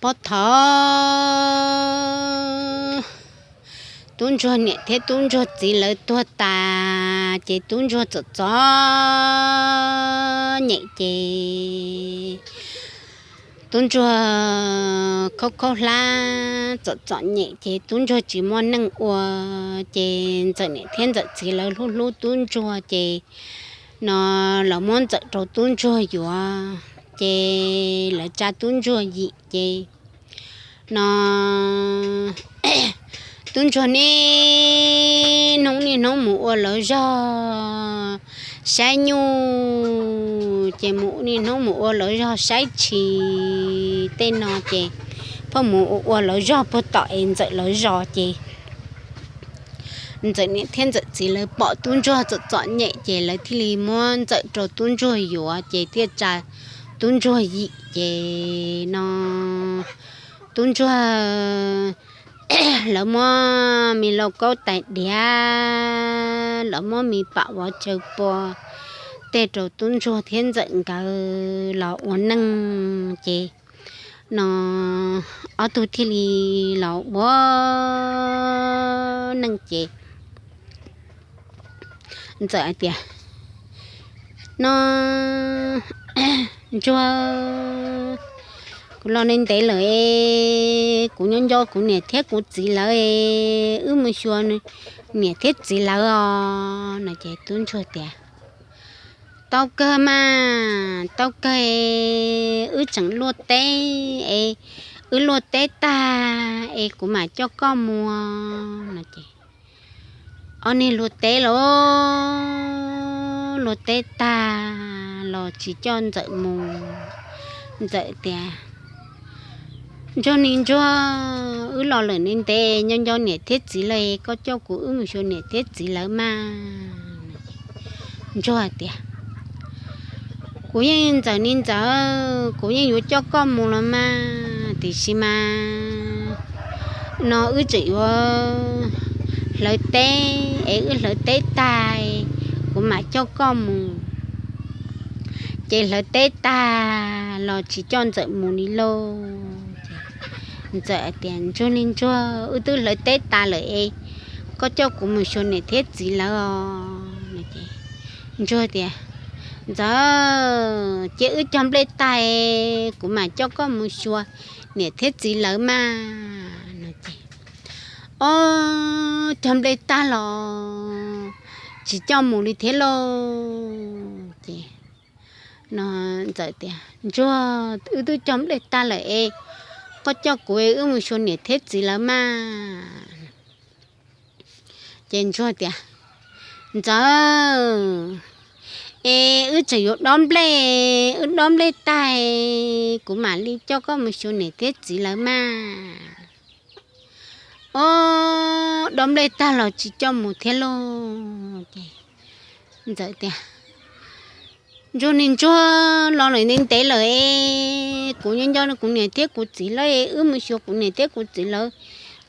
Puag thaum tub ntsuag niam thiab tub ntsuag txiv lawv tuag tas ces tub ntsuag txom txom nyem ces tub ntsuag khaub khaub hlab txom txom nyem ces tub ntsuag tsis muaj neej ua ces ntxawm niam thiab ntxawm txiv lawv hlub hlub tub ntsuag ces no lawv muab ntxawm rau tub ntsuag yuav ces lawv tsa tub ntsuag yim ces no tub ntsuag niaj hnub niaj hnub mus ua lawv zog saib nyuj ces mus niaj hnub mus ua lawv zog saib tshis tej no ces pheej mus ua ua lawv zog puag tom es ntxawm lawv zos ces ntxawm niam thiab ntxawm txiv lawv pom tub ntsuag txom txom nyem ces lawv thiaj li muab ntxawm rau tub ntsuag yuav ces thiaj tsa tub ntsuag yim ces no tub ntsuag lawv muab me lauj kaub tais diav, lawv muab me pam vov chaw pua tej rau tub ntsuag thiab ntxawm nkawd los ua neej ces no ob tug thiaj li los ua neej ces ntxawm hais tias no ntsuag, kuv los ntev ntev lawm es kuv nyob nco kuv niam thiab kuv txiv lawv es wb mus xyuas niam thiab txiv lawv os no ces tub ntsuag tias tau kawg mas, tau kawg es wb tseem luaj teb es wb luaj teb tag es kuv mam coj koj mus no ces ob niag luaj teb los luaj teb tag los tsis coj ntxawm mus. Ntxawm tias ntsuag ne ntsuag, wb los lawm ntev ntev nyob nco niam thiab txiv lawv, koj coj kuv wb mus xyuas niam thiab txiv lawv mas. Ntsuag tias kuv yeej ntxawm ne ntxawm, kuv yeej yuav coj koj mus los mas, tiam sis mas no wb tseem yuav hlawv teb es wb hlawv teb tag kuv mam coj koj mus. Ces hlawv teb tag los tsis coj ntxawm mus li lauj. Ntxawm tias ntsuag ne ntsuag, wb twb hlawv teb tas lawm es koj coj kuv mus xyuas niam thiab txiv lawv os. Ntsuag tias ntxawm, cia wb cog nplej tag kuv mam coj koj mus xyuas niam thiab txiv lawv mas no ces ob cog nplej tag los tsis coj mus li thiab lauj. Ces no ntxawm tias ntsuag, wb twb cog nplej tag lawm es koj coj kuv wb mus xyuas niam thiab txiv lawv mas. Ces ntsuag tias ntxawm, es wb tseem yuav dob nplej, wb dob nplej tag kuv mam li coj koj mus xyuas niam thiab txiv lawv mas. Ob dob nplej tag los tsis coj mus thiab lauj. Ces ntxawm tias ntsuag ne ntsuag, los lawm ntev ntev lawm es kuv nyob nco kuv niam thiab kuv txiv lawv es wb mus xyuas kuv niam thiab kuv txiv lawv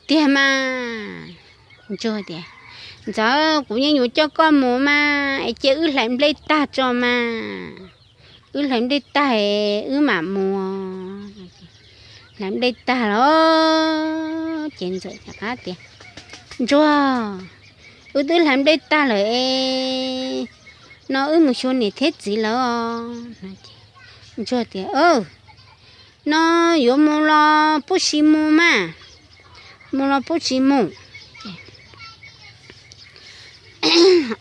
tiag mas. Ntsuag tias ntxawm, kuv yeej yuav coj koj mus mas es cia wb hlais nplej tag tso mas, wb hlais nplej tag wb mam mus. Hlais nplej tag los ces ntxawm rov qab tias ntsuag, wb twb hlais nplej tag lawm es no wb mus xyuas niam thiab txiv lawv os. Ntsuag tias no yuav mus los pub si mus mas, mus los pub si mus.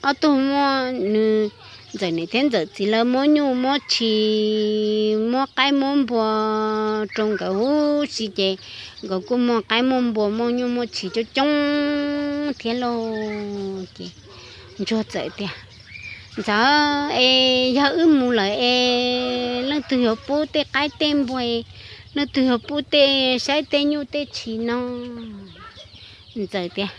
Ob tug muab nws, ntxawm niam thiab ntxawm txiv lawv muab nyuj muab tshis muab qaib muab npua rau nkawd huv si ces nkawd kuj muaj qaib muaj npua muaj nyuj muaj tshis coob coob thiab lauj. Ces ntsuag txawm tias ntxawm, es yog wb mus lawm es leej twg yuav pub tej qaib tej npua, leej twg yuav pub tej saib tej nyuj tej tshis no? Ntxawm tias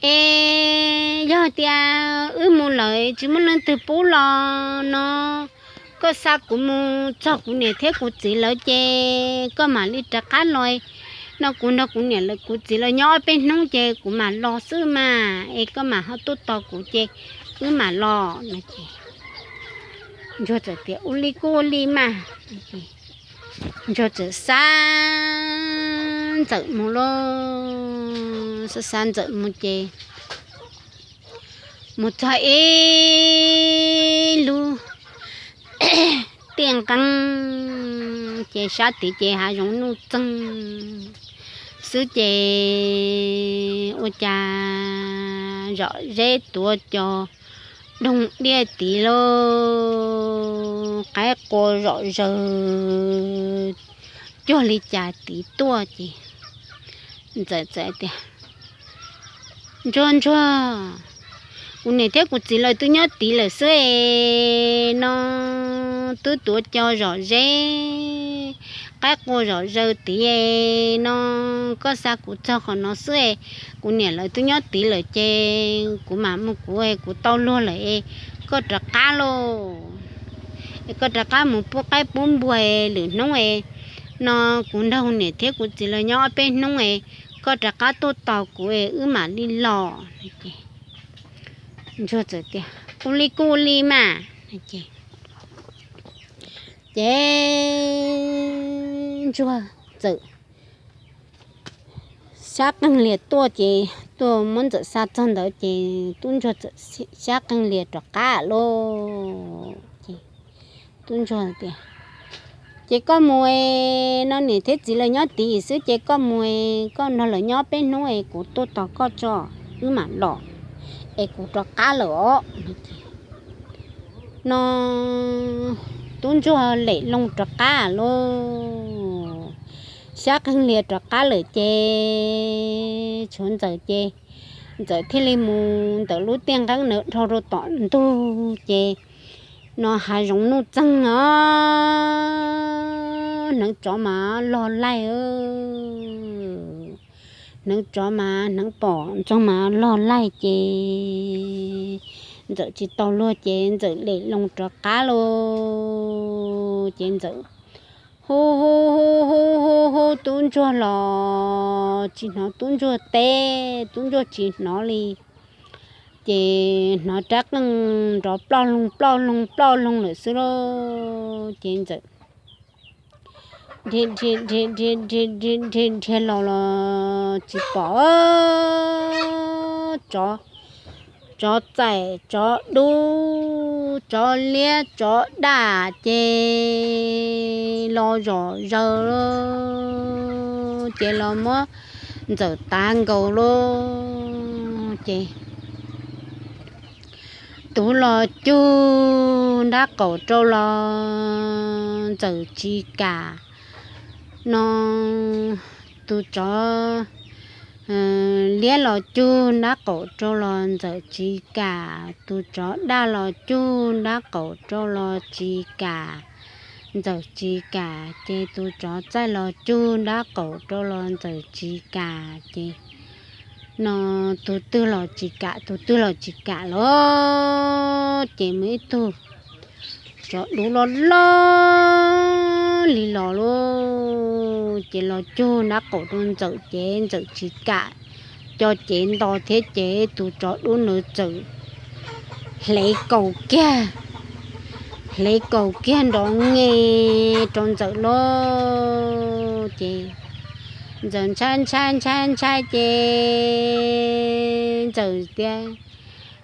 es yog tias wb mus lawm tsis muaj leej twg pub los no koj xa kuv mus txog kuv niam thiab kuv txiv lawv ces koj mam li rov qab los. No kuv nrog kuv niam kuv txiv lawv nyob ob peb hnub ces kuv mam los xwb mas es koj mam ho tuaj tos kuv ces wb mam los no ces ntsuag txawm tias ua li kuj ua li mas. Ntsuag txawm xa Ntxawm mus lauj, xa xa Ntxawm mus ces mus txog ib lub tiaj nqeeb ces sab tid ces hav zoov nuj txeeg xwb ces ua cas zom zeb tuav cos doog diaj tid lauj, qaib qua zom zaws cuag li cas tid tuaj ces Ntxawm txawm tias, Ntsuag, Ntsuag, kuv niam thiab kuv txiv lawv twb nyob tid lawm xwb es no twb tuav cos zom zeb, qaib qua zom zaws tid es no koj xa kuv txog qhov no xwb es kuv niam lawv twb nyob tid lawm ces kuv mam mus kuv es kuv tau luag lawm es koj rov qab lauj. Es koj rov qab mus pub qaib pub npua es lwm hnub es no kuv nrog kuv niam thiab kuv txiv lawv nyob ob peb hnub es koj rov qab tuaj tos kuv es wb mam li los. Ntsuag txawm tias, Ua li kuj ua li mas. Ces Ntsuag txawm xyab qeeg lias tuaj ces tuaj muab Ntxawm xa txog ntawd ces tub Ntsuag txawm xyab qeeg lias rov qab lauj. Ces tub Ntsuag tias, Ces koj mus es no niam thiab txiv lawv nyob tid xwb ces koj mus es koj nrog lawv nyob peb hnub es kuv tuaj tos koj tso, wb mam los es kuv rov qab lawm os. No tub Ntsuag lem loo rov qab lauj, xyab qeeg lias rov qab lawm ces tshuav Ntxawm ces Ntxawm thiaj li mus ntawm lub tiaj nqeeb na dhau rau tom ntug ces no hav zoov nuj txeeg os, hneev tsov mas log laig, hneev tsov mas hneev pom ntsoog mas log laig ces Ntxawm tsis tau luag ces Ntxawm lem loo rov qab lauj. Ces Ntxawm hu hu hu hu hu hu tub Ntsuag los tsis hnov tub Ntsuag teb, tub Ntsuag tsis hnov li. Ces hnov rab qeej nrov ploj loog ploj loog ploj loog lawm xwb lauj. Ces Ntxawm nrhiav nrhiav los los tsis pom, tsov txaim tsov dub tsov liab tsov daj ces los zom zaws lauj, ces los muab Ntxawm tav nkaus lauj. Ces tus los cug nrab qaum rau los Ntxawm tsis kam no, tus tsov liab los cug nrab qaum rau los Ntxawm tsis kam, tus tsov daj los cug nrab qaum rau los tsis kam, Ntxawm tsis kam, ces tus tsov txaij los cug nrab qaum rau los Ntxawm tsis kam, ces no tus twg los tsis kam, tus twg los tsis kam lauj. Ces muaj ib tug tsov dub loj loj li los lauj, ces los cug nrab qaum rau Ntxawm ces Ntxawm tsis kam, co cev nto thiab ces tus tsov dub ntawd txawm hlev kaus kiag, hlev kaus kiag nrov nge rau Ntxawm lauj. Ces Ntxawm ntshai ntshai ntshai ntshai ces Ntxawm tias,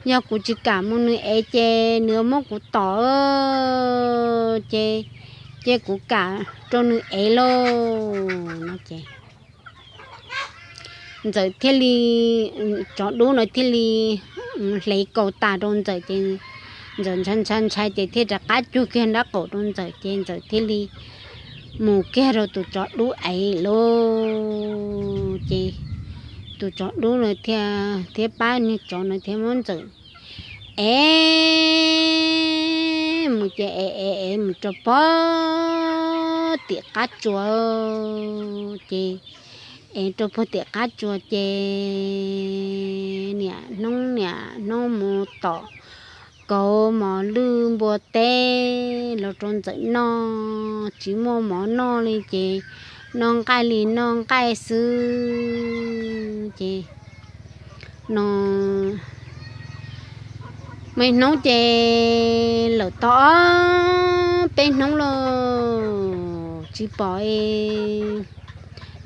Yog kuv tsis kam mus nws ev ces nws muab kuv tom, ces cia kuv kam rau nws ev lauj no ces Ntxawm thiaj li, tsov dub no thiaj li hlev kaus tas rau Ntxawm ces Ntxawm ntshai ntshai ntshai ces thiaj rov qab cug kiag nrab qaum rau Ntxawm ces Ntxawm thiaj li mus kiag rau tus tsov dub ev lauj. Ces tus tsov dub no thiaj, thiab pab niag tsov no thiaj muab Ntxawm ev mus ces ev ev ev mus rau pog tim qab tsua, ces ev rau pog tim qab tsua ces niam hnub niam hnub mus tom kauv mov lwj npua teb los rau Ntxawm noj, tsis muaj mov noj li ces noj nqaij li noj nqaij xwb ces no muaj ib hnub ces lawm tau ob peb hnub lauj, tsis pom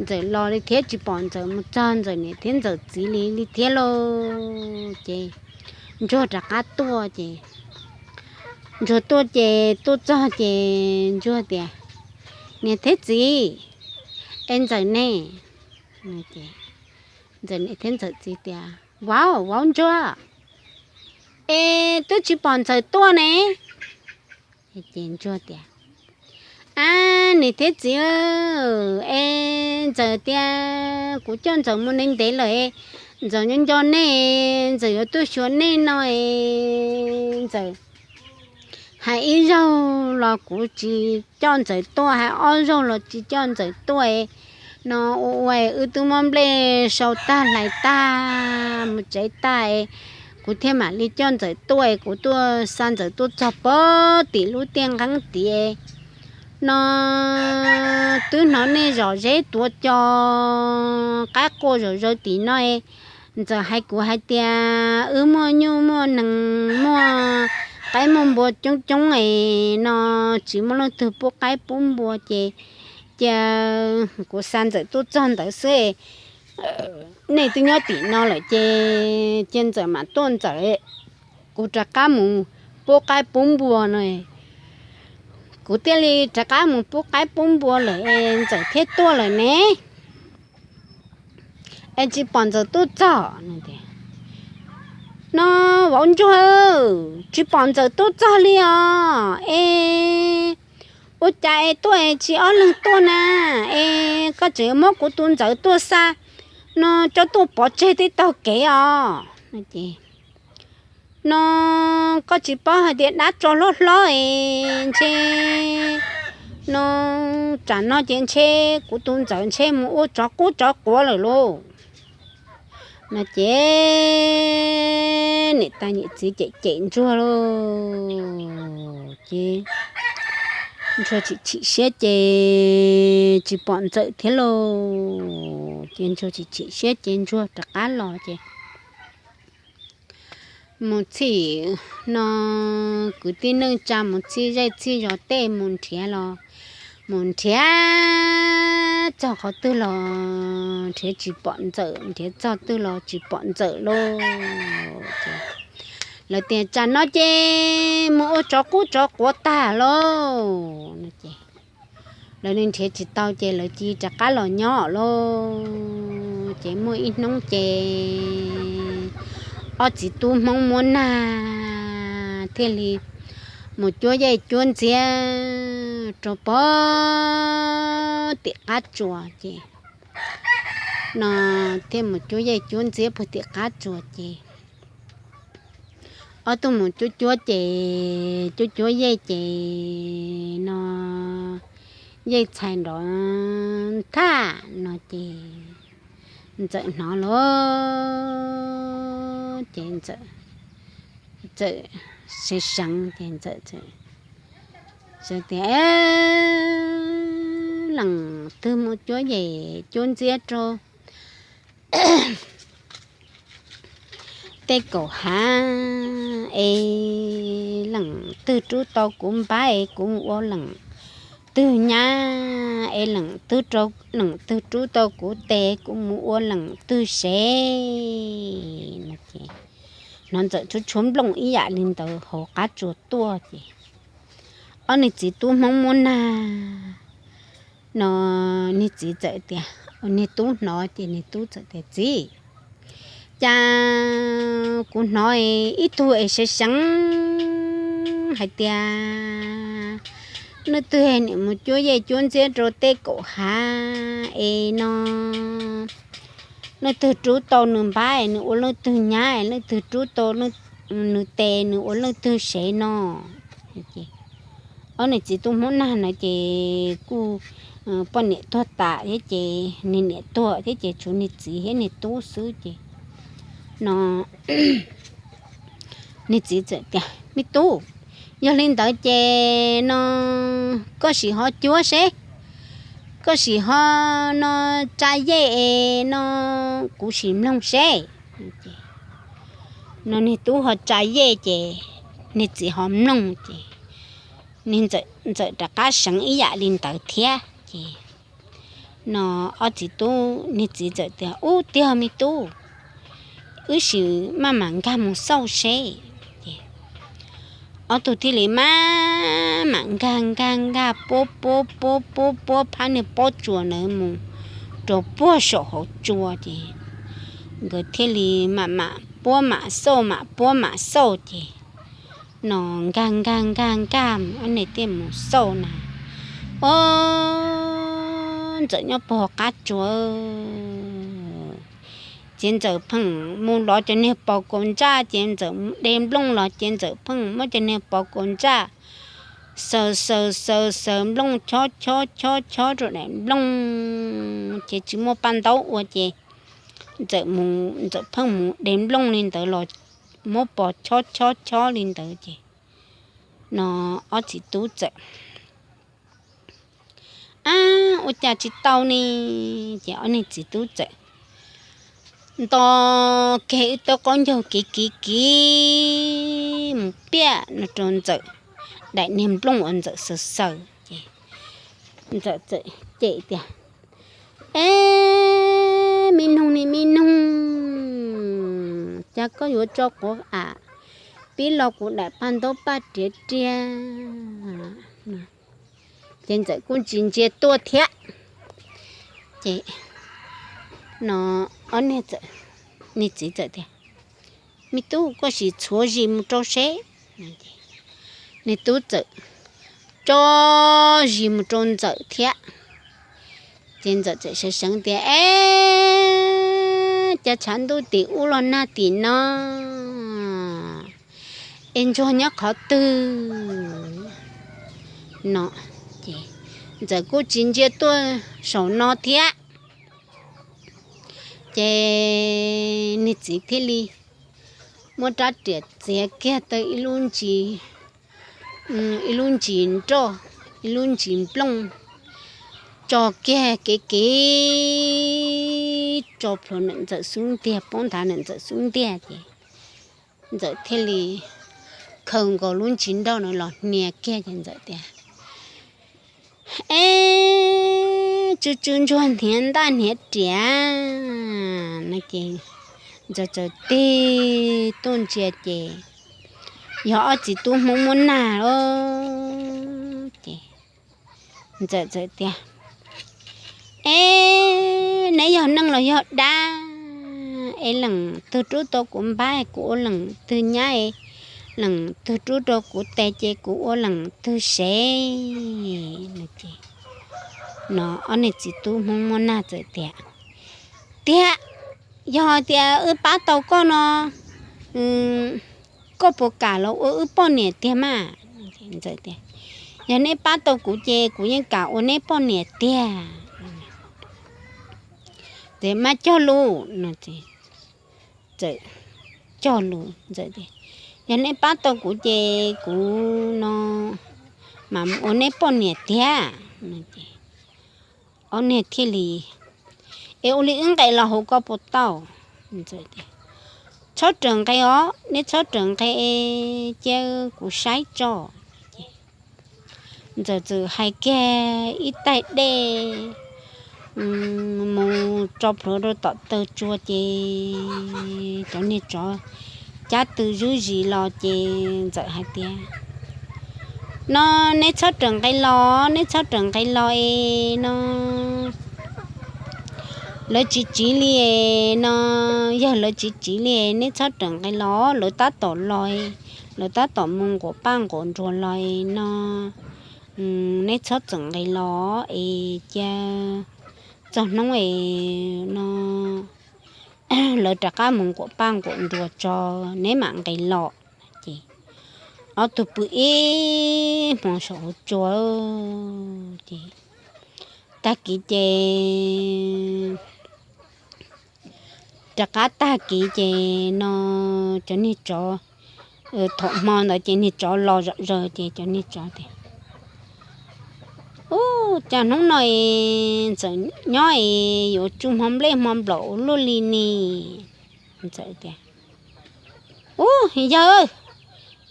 Ntxawm los li thiab, tsis pom Ntxawm mus txog Ntxawm niam thiab Ntxawm txiv li li thiab lauj. Ces Ntsuag rov qab tuaj ces, Ntsuag tuaj ces tuaj txog ces Ntsuag tias, Niam thiab txiv, es Ntxawm ne? Ntxawm niam thiab Ntxawm txiv tias, Vauv, vauv Ntsuag, es twb tsis pom Ntxawm tuaj ne. Ces Ntsuag tias, A, niam thiab txiv, es Ntxawm tias kuv coj Ntxawm mus ntev ntev lawm, Ntxawm nco nco nej, Ntxawm yuav tuaj xyuas nej no, Ntxawm hais ib zaug los kuv tsis coj Ntxawm tuaj, hais ob zaug los tsis coj Ntxawm tuaj no. Ua ua wb twb muab nplej sau tag hlais tag mus tsev tag, kuv thiaj mam li coj Ntxawm tuaj, kuv tuaj xa Ntxawm tuaj txog pem tim lub tiaj nqeeb tid no, twb hnov nej zom zeb tuav co qaib qua zom zaws tim no. Ntxawm hais kuv hais tias wb muaj nyuj muaj nees muaj qaib muaj npua coob coob es no, tsis muaj leej twg pub qaib pub npua ces cia kuv xa Ntxawm tuaj txog ntawd xwb. Nej twb nyob tim no lawm ces cia Ntxawm mam tuaj Ntxawm, kuv rov qab mus pub qaib pub npua no. Kuv thiaj li rov qab mus pub qaib pub npua lawm es Ntxawm thiaj tuaj lawm ne, es tsis pom Ntxawm tuaj txog no. No, vauv Ntsuag, tsis pom Ntxawm tuaj txog li os. Es ua cas es tuaj es tsis ob leeg tuaj na? Es koj tseem muab kuv tus Ntxawm tuaj xa no coj tuaj pov tseg tib taug kev os. No koj tsis paub hais tias dab tsov hlob hlob es ntshe no tsam no ces ntshe kuv tus Ntxawm ntshe mus ua tsov qub tsov quav lawm lauj. No ces niam tais niam txiv cem cem Ntsuag lauj. Ces Ntsuag chim chim siab ces tsis pom Ntxawm thiab lauj. Ces Ntsuag chim chim siab ces Ntsuag rov qab los ces mus txhij no kwv tij neej tsa mus txhij zej txhij zos tej mus nrhiav los mus nrhiav txog qhov twg los nrhiav tsis pom Ntxawm, nrhiav txog twg los tsis pom Ntxawm lauj. Lawv tias tsam no ces mus ua tsov qub tsov quav tag lauj no ces lawv nrhiav tsis tau ces lawv cia rov qab los nyob lauj. Ces muaj ib hnub ces ob txiv tub Hmoob Muab Nag thiaj li mus cuab yej cuab ntxiab rau pem tim qab tsuas ces no thiaj mus cuab yej cuab ntxiab puag tim qab tsuas ces ob tug mus cuab cuab ces cuab cuab yej ces no yej txhais nrov thaj no ces Ntxawm hnov lawm ces Ntxawm txawm seev seev ces Ntxawm tias, Leej twg mus cuab yej cuab ntxiab rau tej kaum hav es leej twg rub tau kuv npab es kuv mus ua leej twg nyab es leej twg rub tau kuv tes kuv mus ua leej twg sev no ces hnov Ntxawm tshuab tshuab nplooj ib yam li ntawd hauv qab tsuas tuaj ces ob niag txiv tub Hmoob Muab Nag no niag txiv txawm tias, niag tub hnov ces niag tub txawm tias, Txiv, cas kuv hnov ib tug es seev seev hais tias leej twg niam mus cuab yej cuab ntxiab rau tej kaum hav es no leej twg rub tau nws npab es nws ua leej twg nyab es leej twg rub tau nws tes nws ua leej twg sev no. Ob niag txiv tub Hmoob Nag no ces kuj poj niam tuag tas thiab ces niag niam tuag thiab ces tshuav niag txiv thiab niag tub xwb ces no niag txiv txawm tias, Me tub, yog li ntawd ces no koj sim ho cuab seb, koj sim ho no tsa yej es no kuv sim mloog seb. No niag tub ho tsa yej ces niag txiv ho mloog ces niag Ntxawm rov qab seev ib yam li ntawd thiab. Ces no ob txiv tub, niag txiv txawm tias, Ub, tiag me tub, wb sim maj mam nkag mus xauj seb. Ces ob tug thiaj li maj mam nkag nkag nkag puab puab puab puab puab phab niag pob tsuas ntawd mus rau puag saum hauv tsua ces nkawd thiaj li maj mam puab mam xauj mam puab mam xauj ces no nkag nkag nkag nkag ob niag thiaj mus xauj na. Ob Ntxawm nyob puag qab tsua ces Ntxawm pheej mus lov cov niag pos kaus ntsaj ces Ntxawm de nplooj los ces Ntxawm pheej muab cov niag pos kaus ntsaj xaws xaws xaws xaws nplooj chob chob chob chob rau daim nplooj ces tsis muaj paj ntaub ua ces Ntxawm mus, Ntxawm pheej mus de nplooj li ntawd los muab pos chob chob chob li ntawd ces no ob txiv tub txawm, Ab, ua cas tsis tau ne? Ces ob niag txiv tub txawm nto kiag ib tauv qaub ncaug kiv kiv kiv mus piaj no rau Ntxawm daim niag nplooj uas Ntxawm xaws xaws ces Ntxawm txawm cem tias, Eb, me noog ne me noog, cas koj yuav tso quav am pib lo kuv daim paj ntaub paj riav riag? Ces Ntxawm kuj tsis ntsia tuaj thiab. Ces no ob niag txiv txawm tias, Me tub, koj sim txhuav zis mus rau seb. Niag tub txawm tso zis mus rau Ntxawm thiab. Ces Ntxawm txawm seev seev tias, Eb, cas tshav ntuj tim ub los nag tim no es ntsuag nyob qhov twg? No ces Ntxawm kuj tsis ntsia tuaj saum no thiab. Ces niag txiv thiaj li muab rab riam txiav kiag tau ib lub ntsis, ib lub ntsis nroj, ib lub ntsis nplooj, tso kiag kev kev tso plhuav ntawm Ntxawm xub ntiag, poob nthav ntawm Ntxawm xub ntiag ces Ntxawm thiaj li khaws nkaus lub ntsis nroj no los hnia kiag ces Ntxawm tias, Eb, tsw tsw ntsuag hniav ntaj hniav riam no ces Ntxawm txawm tig tuaj ntsia ces yog ob txiv tub Hmoob muab nag lawm ces Ntxawm txawm tias, Eb, neb yog neeg los yog dab es leej twg rub tau kuv npab kuv ua leej twg nyab, leej twg rub rau kuv tes ces kuv ua leej twg sev? No ces no ob niag txiv tub Hmoob muab nag txawm tias, Tiag, yog tias wb pab tau koj no, koj puas kam los ua wb poj niam tiag mas? Ntxawm tias, Yog neb pab tau kuv ces kuv yeej kam ua neb poj niam tiag. Ces mas cog lus no ces Ntxawm cog lus Ntxawm tias, Yog neb pab tau kuv ces kuv no mas ua neb poj niam tiag. No ces ob niag thiaj li, Es ua li wb nqes los hauv ko puas tau? Ntxawm tias, Txhob rawm nqes os, neb txhob rawm nqes, cia kuv saib tso. Ces Ntxawm txawm hais kiag ib taig dej mus tso plhuav rau tom taw tsua ces cov niag tsov cab tw zwb zis los ces Ntxawm hais tias, No neb txhob rawm nqes los, neb txhob rawm nqes los es no lawv tsis tsiv li no, yog lawv tsis tsiv li neb txhob rawm nqes los, lawv tab tom los, lawv tab tom mus nquam paj nquam nruas los no, neb txhob txawm nqes los es cia txog hnub es no lawv rov qab mus nquam paj nquam nruas tso, neb mam nqes los. Ces ob tug pw ib hmo saum hauv tsua ces tag kis ces rov qab tag kis ces no cov niag tsov, thaum hmo ntawd ces niag tsov los zom zaws ces cov niag tsov tias, Ub, cas hnub no es Ntxawm nyob es yuav tsu hmo nplej hmo nplaum ua luaj li ne? Ntxawm tias, Ub, yawg,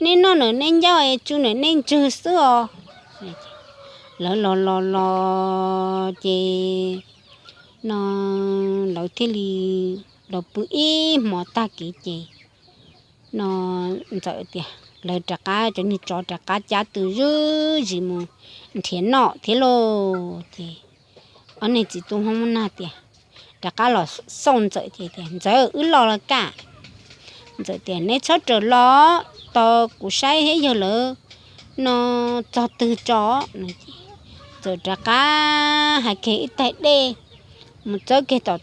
nej noj ntawm nej ncauj es tsu ntawm nej ntswg xwb os. lawv los los los ces no lawv thiaj li los pw ib hmo tag kis ces no Ntxawm tias lawv rov qab, cov niag tsov rov qab cab tw zuj zis mus nrhiav noj thiab lauj. Ces ob niag txiv tub Hmoob muab nag tias rov qab los xauj Ntxawm ces tias, Ntxawm, wb los lawm kaj. Ntxawm tias, Neb txhob rawm los, tos kuv saib thiab yog lawv no txog twg tso. Ntxawm rov qab hais kiag ib taig dej mus txawb kiag tom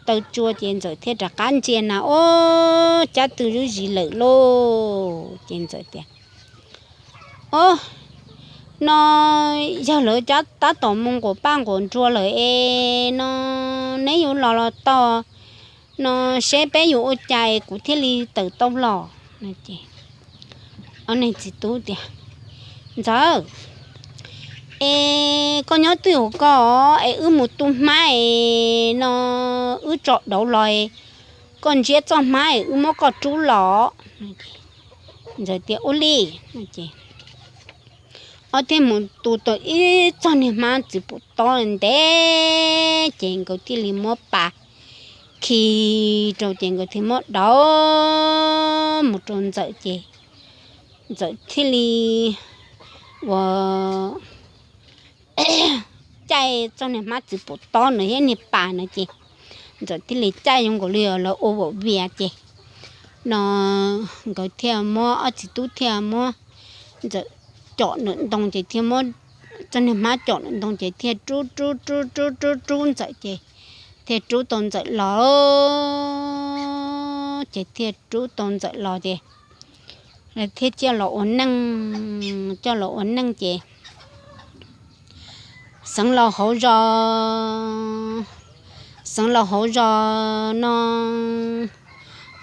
taw tsua ces Ntxawm thiaj rov qab ntsia na, ob, cab tw zuj zis lawm lauj. Ces Ntxawm tias, Ob, no yog lawv cab tab tom mus nquas paj nquas nruas lawm es no neb yuav los los tos no seb peb yuav ua cas kuv thiaj li tawm tau los. Ob niag txiv tub tias, Ntxawm, es koj nyob twj ywm koj es wb mus tu hmab es no wb tso dauv los, koj ntsiab txoj hmab es wb muab koj rub los. Ntxawm tias, Ua li. Ob thiaj mus tu tau ib txoj niag hmab txiv pum tob ntev ces nkawd thiaj li muab pas khi rau ces nkawd thiaj muab dauv mus rau Ntxawm ces Ntxawm thiaj li ua caij txoj niag hmab txiv pum tob na thiab niag pas na ces Ntxawm thiaj li caij zoo nkaus li lawv ua vauv vias ces no nkawd thiaj muab, ob txiv tub thiaj muab Ntxawm com ntawm ntoo ces thiaj muab txoj niag hmab com ntawm ntoo ces thiaj rub rub rub rub rub rub Ntxawm ces thiaj rub tau Ntxawm los. Ces thiaj rub tau Ntxawm los ces thiaj coj los ua neej, coj los ua neej ces xeev laus hauv zos, xeev laus hauv zos no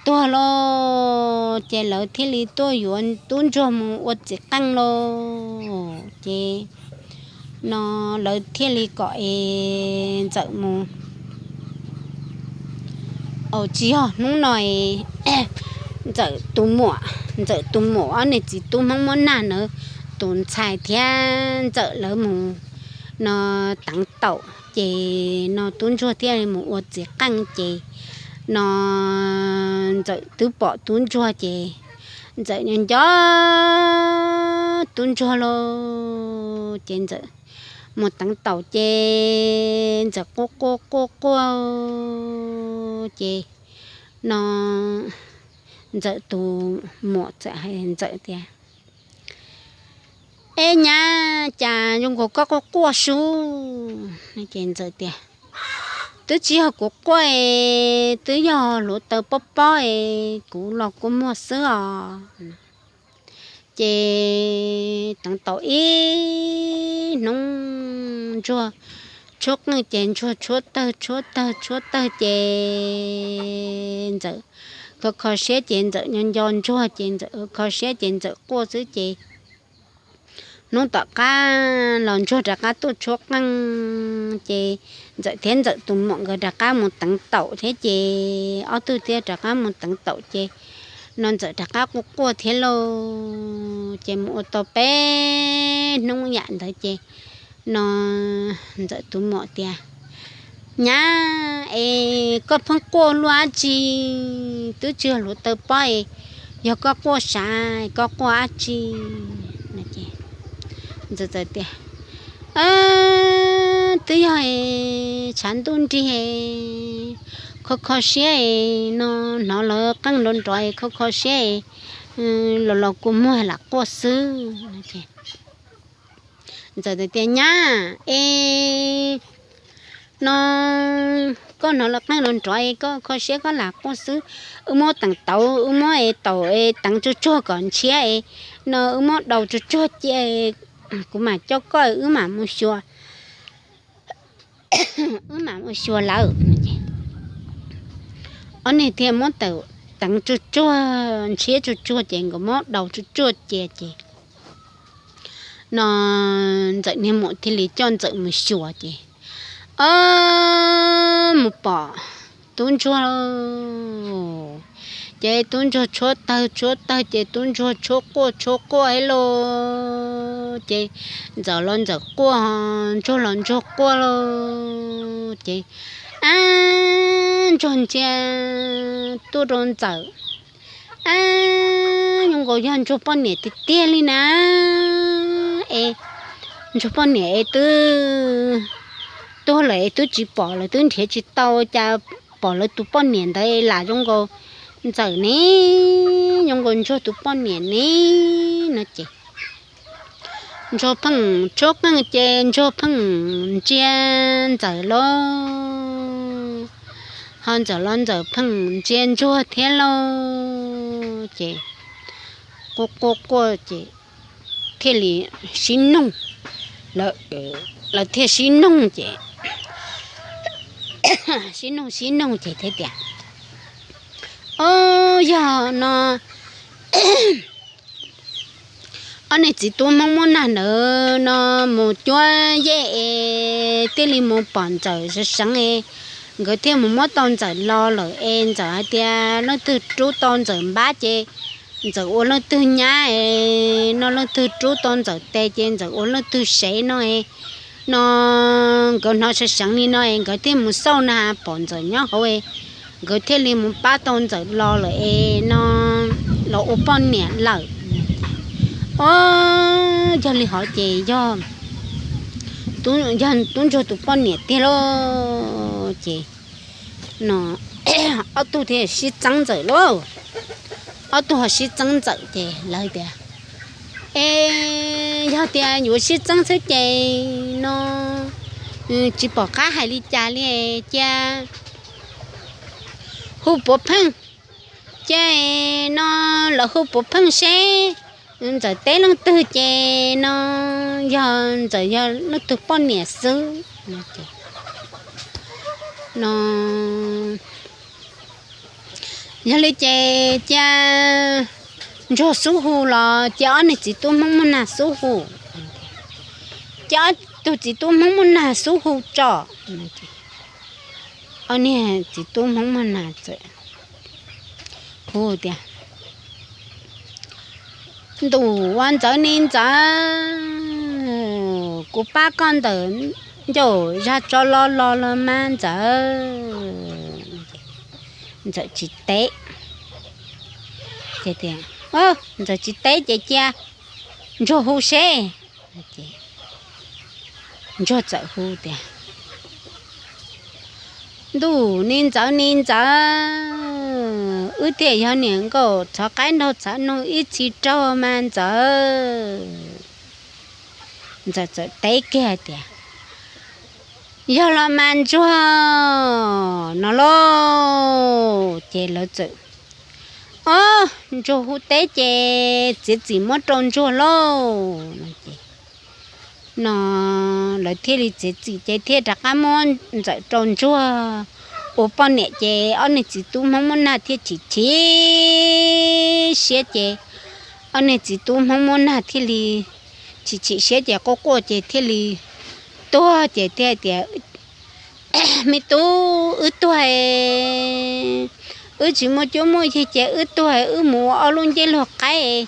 tuag lauj, ces lawv thiaj li tuaj yuav tub ntsuag mus ua txiv qeej lauj. Ces no lawv thiaj li kom es Ntxawm mus. Au, tsis yog, hnub no es Ntxawm tus muam, Ntxawm tus muam ob niag txiv tub Hmoob muab nag na, tus ntxhais thiab Ntxawm lawv mus no teev taum ces no tub ntsuag thiaj li mus ua txiv qeej ces no Ntxawm twb pom tub ntsuag ces Ntxawm nco nco tub ntsuag lauj. Ces Ntxawm mus teev taum ces Ntxawm quaj quaj quaj quaj ces no Ntxawm tus muam txawm hais Ntxawm tias, Eb nyab, cas zoo nkaus koj quaj quaj sub? Ces Ntxawm tias, Twb tsis yog kuv quaj es, twb yog hluav taws pob pob es kuv los kua muag xwb os. Ces teev tau ib hnub ntsuag tshuab qeej ces ntsuag tshuab tawg tshuab tawg tshuab tawg ces Ntxawm kho kho siab ces Ntxawm nco nco ntsuag ces Ntxawm kho siab ces Ntxawm quaj xwb ces hnub tom qab los ntsuag rov qab tuaj tshuab qeej ces Ntxawm thiab Ntxawm tus muam nkawd rov qab mus teev taum thiab ces ob tug thiaj rov qab mus teev taum ces no Ntxawm rov qab quaj quaj thiab lauj. Ces mus ua tau peb hnub yam ntawd ces no Ntxawm tus muam tias, Nyab es, koj pheej quaj luaj dab tsi? Twb tsis yog hluav taws pob es, yog koj quaj sav, koj quaj dab tsi? Ntxawm tias, Twb yog es tshav ntuj nrig es, kho kho siab es no, hnov lawv qeej nrov nrov es kho kho siab es los los kua muag lam quaj xwb. Ntxawm tias, Nyab es, no koj hnov lawv qeej nrov nrov es koj kho siab koj lam quaj xwb. Wb muab teev taum, wb muab es taum es teev tsuag tsuag kom ntshiab es, no wb muab daus tsuag tsuag cia, kuv mam coj koj, wb mam mus xyuas, wb mam mus xyuas lawm. Ob niag thiaj muab teev tsuag tsuag ntshiab tsuag tsuag ces nkawd muab daus tsuag tsuag cia ces no Ntxawm niag muam thiaj li coj Ntxawm mus xyuas ces, ob, mus pom tub ntsuag lauj. Ces tub ntsuag tshuab tawg tshuab tawg ces tub ntsuag tshuab quaj tshuab quaj ib los ces ntxawm los ntxawm quaj, ntsuag los ntsuag quaj los ces, ab, ntsuag ntsia tuaj rau ntxawm, ab, zoo nkaus yog ntsuag poj niam tiag tiag li na. Es ntsuag poj niam es twb tuag lawm es twb tsis pom lawm, twb nrhiav tsis tau, cas pom lawv tus poj niam ntawd lam zoo nkaus ntxawm ne, zoo nkaus ntsuag tus poj niam ne no ces ntsuag pheej tshuab qeej ces ntsuag pheej ntsia ntxawm lauj, ho ntxawm los ntxawm pheej ntsia ntsuag thiab lauj ces quaj quaj quaj ces thiaj li sib noog, lawv thiaj sib noog ces sib noog sib noog ces thiaj tias, ob, yog no ob niag txiv tub Hmoob muab nag ntawd no mus cuab yej es thiaj li mus pom ntxawm sawv seev es nkawd thiaj mus muab tau ntxawm los lawm es ntxawm hais tias leej twg rub tau ntxawm npab ces ntxawm ua leej twg nyab es no leej twg rub tau ntxawm tes ces ntxawm ua leej twg sev no es no nkawd hnov sawv seev li no es nkawd thiaj mus xauj na pom ntxawm nyob hauv es nkawd thiaj li mus pab tau ntxawm los lawm es no los ua poj niam lawm. Ob, yog li hov ces yog, yog tub ntsuag tus poj niam tiag lauj ces no ob tug thiaj sib txeeb ntxawm lauj. Ob tug ho sib txeeb ntxawm ces lawv tias, es yog tias yuav sib txeeb xwb ces no tsis pom qab hais li cas li, cia hu puav pheej, cia no lawv hu puav pheej seb ntxawm teb leej twg ces no yog ntxawm yog leej twg poj niam xwb. No yog li ces cia ntsuag xub hu los cia ob niag txiv tub Hmoob muaj nag xub hu, cia ob tug txiv tub Hmoob muaj nag xub hu tso. Ob niag txiv tub Hmoob muaj nag txawm hu tias, ntuj, ua ntxawv ni ntxawv, kuv pab koj ntawm ncauj zaj tso los los los mas ntxawv. Ntxawm tsis teb. Ntxawm tsis teb ces cia ntsuag hu seb. Ntsuag txawm hu tias, ntuj, ni ntxawv ni ntxawv, wb thiaj yog niam nkauj txhov qaib nraug txhov noog ib txhis raug mas ntxawv. Ntxawm txawm teb kiag tias, yog los mas ntsuag no lauj. Ces lawv txawm, ob, ntsuag hu teb ces txiav txim muab rau ntsuag lauj no ces no lawv thiaj li txiav txim ces thiaj rov qab muab ntxawm rau ntsuag ua poj niam ces ob niag txiv tub Hmoob muaj nag thiaj chim chim siab ces ob niag txiv tub Hmoob muaj nag thiaj li chim chim siab ces quaj quaj ces thiaj li tuag ces thiaj tias, me tub, wb tuag, wb tsis muaj cuab muaj yig ces wb tuag, wb mus ua ob lub nceb luag qaib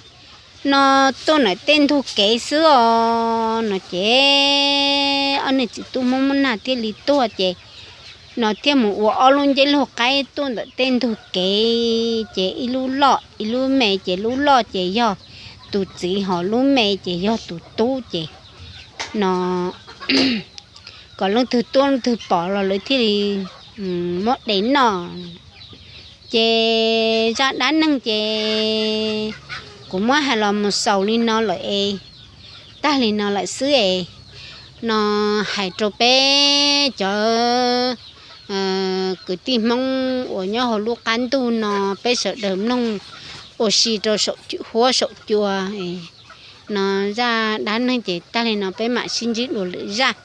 no tuaj ntawm tej ntug kev xwb os no ces ob niag txiv tub Hmoob muaj nag thiaj li tuag ces no thiaj mus ua ob lub nceb luag qaib tuaj ntawm tej ntug kev ces ib lub loj ib lub me ces lub loj ces yog tus txiv ho lub me ces yog tus tub ces no kom leej twg tuaj leej twg pom los lawv thiaj li muab de noj. Ces zaj dab neeg ces kuv muab hais los mus xaus li no lawm es tag li no lawm xwb es no hais rau peb cov kwv tij Hmoob uas nyob hauv lub qab ntuj no peb sawv daws mloog ua si rau saum huab saum cua no zaj dab neeg ces tag li no peb mam sib ntsib dua lwm zaj.